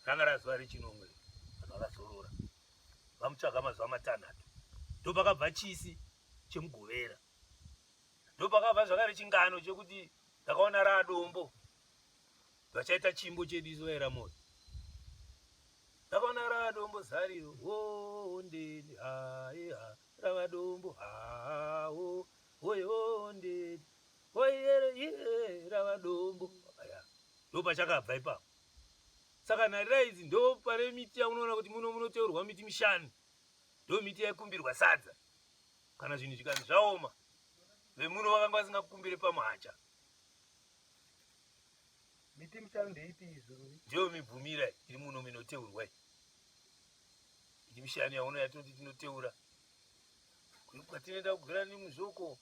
Ranga razuva rechinomwe vanhu vakazorora vamutsvaga mazuva matanhatu. Ndopakabva chisi chemugovera. Ndopakabva zvakare chingano chekuti ndakaona raadombo vachaita chimbo chedu isu vaera moyo. Ndakaona raadombo zariro hondeni haeha rava dombo hawo hoyondeni hoyere ye rava dombo aya ndopachakabva ipapo. Saka nharira idzi ndo pane miti yaunoona kuti muno munoteurwa miti mishanu ndo miti yaikumbirwa sadza kana zvinhu zvikanzi zvaoma vemuno vakanga vasingakumbire pamuhacha. Miti mishanu ndeipi izvozvi? Ndiyo mibvumira iri muno minoteurwa iyi. Miti mishanu yaona yatinoti tinoteura. Kwatinoenda kugara nemuzvoko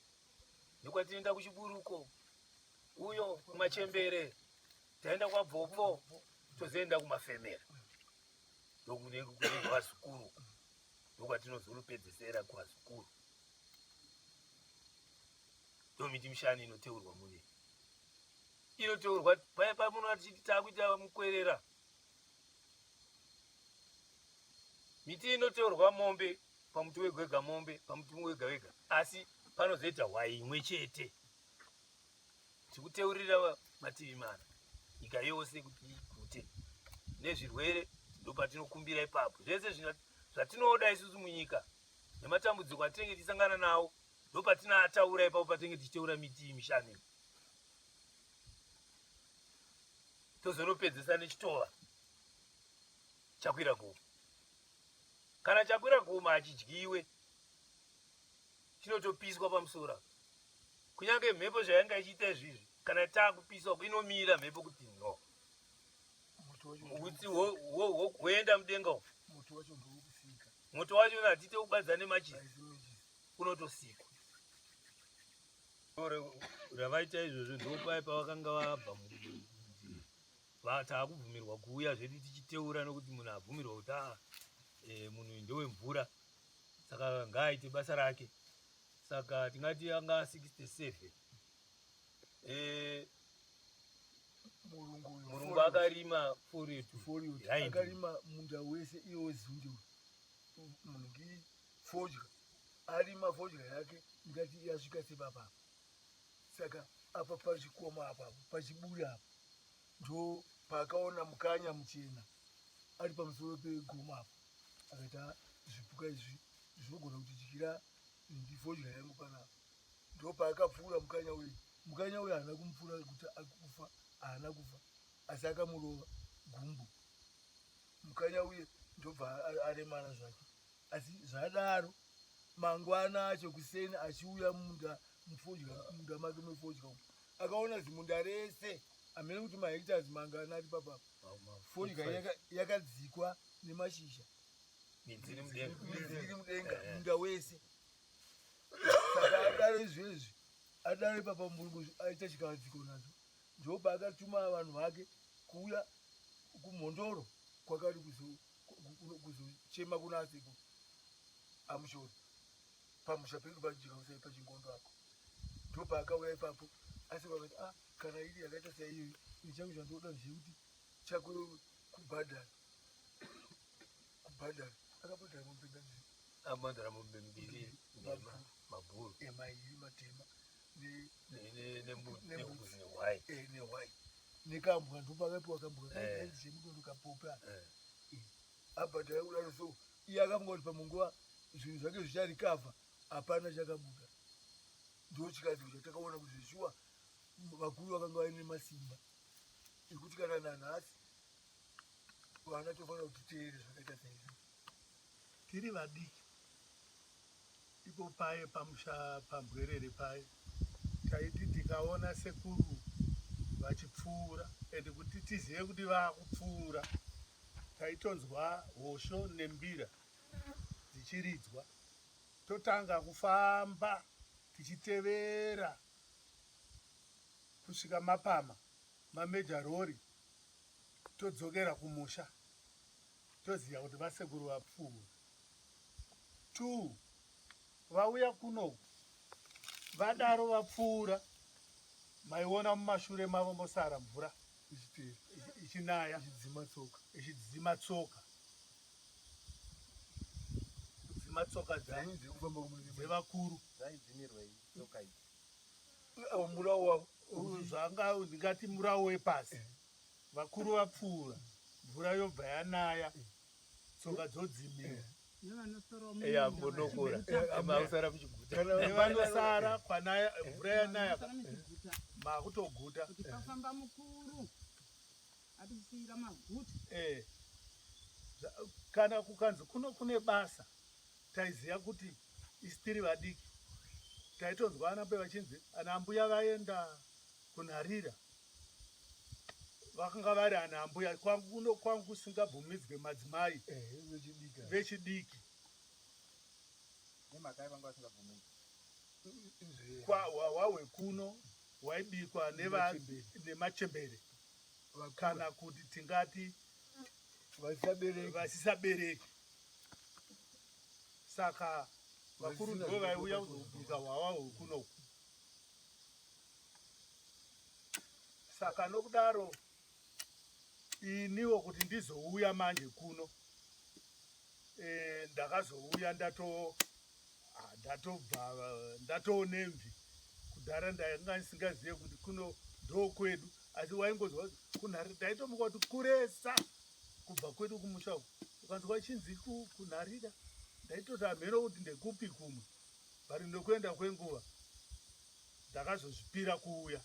nekwatinoenda kuchiburuko uyo kumachembere taenda kwabvopfo tozoenda kumafemera ndokunenge kune vazukuru ndokwatinozorupedzesera kuvazukuru ndomiti mishanu inoteurwa mune inoteurwa paya pamunoona tichiti takuita mukwerera miti inoteurwa mombe pamuti wega wega mombe pamuti wega wega asi panozoita hwai imwe chete tikuteurira mativi mana nyika yose kuti igute nezvirwere ndopatinokumbira ipapo zvese zvatinoda isusu munyika nematambudziko atinenge tichisangana nawo ndopatinoataura ipapo patinenge tichiteura miti iyi mishanu iyi tozonopedzesa nechitova chakwira gomo kana chakwira gomo hachidyiwe chinotopiswa pamusoro apa kunyange mhepo zvayanga ichiita izvizvi kana takupiswa inomira mhepo kuti no utsi hwoenda mudenga umu moto wacho hatiite kubatidza nemachisi unotosikwa ravaita izvozvo ndopaye pavakanga vabva taakubvumirwa kuuya zvedu tichiteura nokuti munhu abvumirwa kuti aa e, munhu uyu ndewemvura saka ngaaite basa rake saka tingati anga 67 e, murungu akarima foriotu akarima munda wese iye wezunde munhu fodya arima fodya yake ndikati yasvika sepapa saka apa pachikoma apa pachiburi apa ndo paakaona mukanya muchena ari pamusoro pegomo apa akaita ah, zvipuka izvi zvinogona kutidyira ndifodya yangu panapa ndo paakapfuura mukanya uyu mukanya uyu haana kumupfuura kuti akufa haana kufa asi akamurova gumbo mukanya uye ndobva aremara zvake asi zvadaro mangwana acho kuseni achiuya munda mufodya munda make mefodya umu akaona zimunda rese hamene kuti mahectares mangana ari papapa fodya yakadzikwa nemashizha midzi iri mudenga eh. munda wese saka adaro izvezvi adaro ipapa murungu aita chikavadziko nacho ndopaakatuma vanhu vake kuuya kumhondoro kwakari kuzochema kuna asekuru amushori pamusha pedu pajikausai pachingondo apo ndopaakauya ipapo asi vakati ah kana iri yakaita saiyoyo ini changu chandoda ndechekuti chako kubhadhara kubhadhara akabhadhara mombe ngani abhadhara mombe mbiri mabhuru emairi matema nembudzi nehwai eh, nehwai nekambwa ndopakapiwa kambwa eh. chemutondo kapopa eh. abhadhara kudaro so iye akafunga kuti pamunguva zvinhu zvake zvicharikavha hapana chakabuda ndo chikadziko chatakaona kuti zveshuwa vakuru vakanga vaine masimba ekuti kana nanhasi vana tofanira kuti titeere zvakaita saizvo tiri vadiki ipo paye pamusha pambwerere paye taiti tikaona sekuru vachipfuura and kuti tizive kuti vaakupfuura taitonzwa hosho nembira dzichiridzwa totanga kufamba tichitevera kusvika mapama mameja rori todzokera kumusha toziva kuti vasekuru vapfuura Two vauya kunoku vadaro vapfuura maiona mumashure mavo mosara mvura. Ichinaya. Ichidzima tsoka. Ichidzima tsoka. Kudzima tsoka dzevakuru. Dzaidzimirwei tsoka idzi? Murawo wavo. Zvanga ndingati murawo wepasi. Vakuru vapfuura, mvura yobva yanaya, tsoka dzodzimiwa. Eya munokura makusara muchiguta. Nevanosara kwanaya mvura yanaya makutoguta. Kuti pafamba mukuru atisiyira maguta. Eh. Kana kukanzi kuno kune basa taiziva kuti isu tiri vadiki taitonzwa ana mbuya vachinzi ana ambuya vaenda kunharira vakanga vari ana ambuya kwangu kuno kwangu kusingabvumidzwe madzimai vechidiki Nemhaka yevanga vasingabvumidzwi. Hwahwa hwekuno hwaibikwa nemachembere kana kuti tingati vasisabereki. Saka vakuru ndivo vaiuya kuzobika hwawa hwekunoku. Saka nokudaro iniwo kuti ndizouya manje kuno e, ndakazouya ndato ah, ndatobva ndatoone mvi kudhara ndanga ndisingazive kuti kuno ndokwedu asi waingonzwa kunhari ndaitomuka kuti kuresa kubva kwedu kumusha uku ukanzwa chinzi kunharira ndaitoti hamheno kuti ndekupi kumwe but nekuenda kwenguva ndakazozvipira kuuya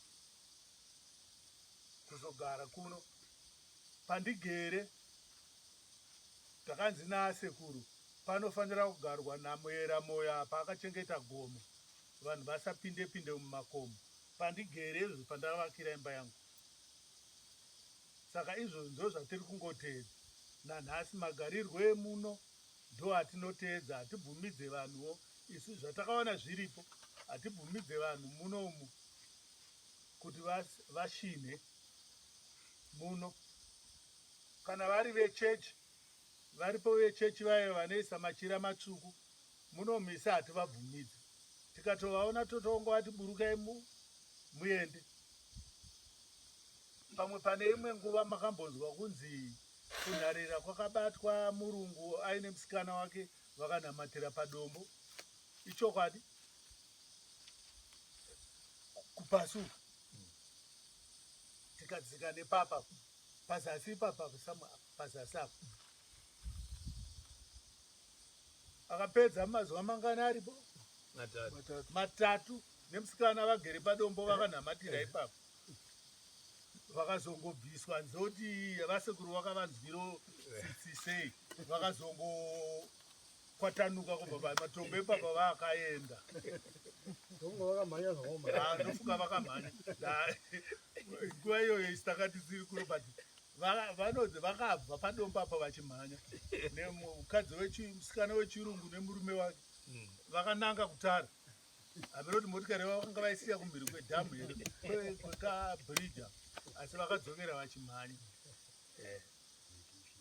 kuzogara kuno pandigere. Takanzi naasekuru panofanira kugarwa naMuera Moyo apa akachengeta gomo vanhu vasapinde pinde mumakomo pandigere izvo pandavakira imba yangu. Saka izvozvo ndozvatiri kungoteedza nanhasi magarirwo emuno ndoatinoteedza hatibvumidze vanhuwo isu zvatakawana zviripo hatibvumidze vanhu muno umu kuti vashinhe muno kana vari vechechi varipo vechechi vaye vanoisa machira matsvuku munomisa hativabvumidze tikatovaona totongovati burukai muende pamwe pane imwe nguva makambonzwa kunzi kunharira kwakabatwa murungu aine musikana wake vakanamatira padombo ichokwadi kupasi uku tikadzika nepapa pazasi ipapa pazasi apo akapedza mazuva mangani aripo matatu nemusikana vagere padombo vakanamatira ipapo vakazongobviswa nzoti vasekuru vakavanzwiro tsitsi sei vakazongokwatanuka kubva pamatombo ipapa vakaenda ndofunga vakamhanya nguva iyoyo isi takati tiri kuno but vanonzi vakabva padombo apa vachimhanya nemukadzi wemusikana wechirungu nemurume wake hmm. vakananga kutara hameno kuti motikari yavo vakanga vaisiya kumhiri kwedhamu here kwekabridge asi vakadzokera vachimhanya eh.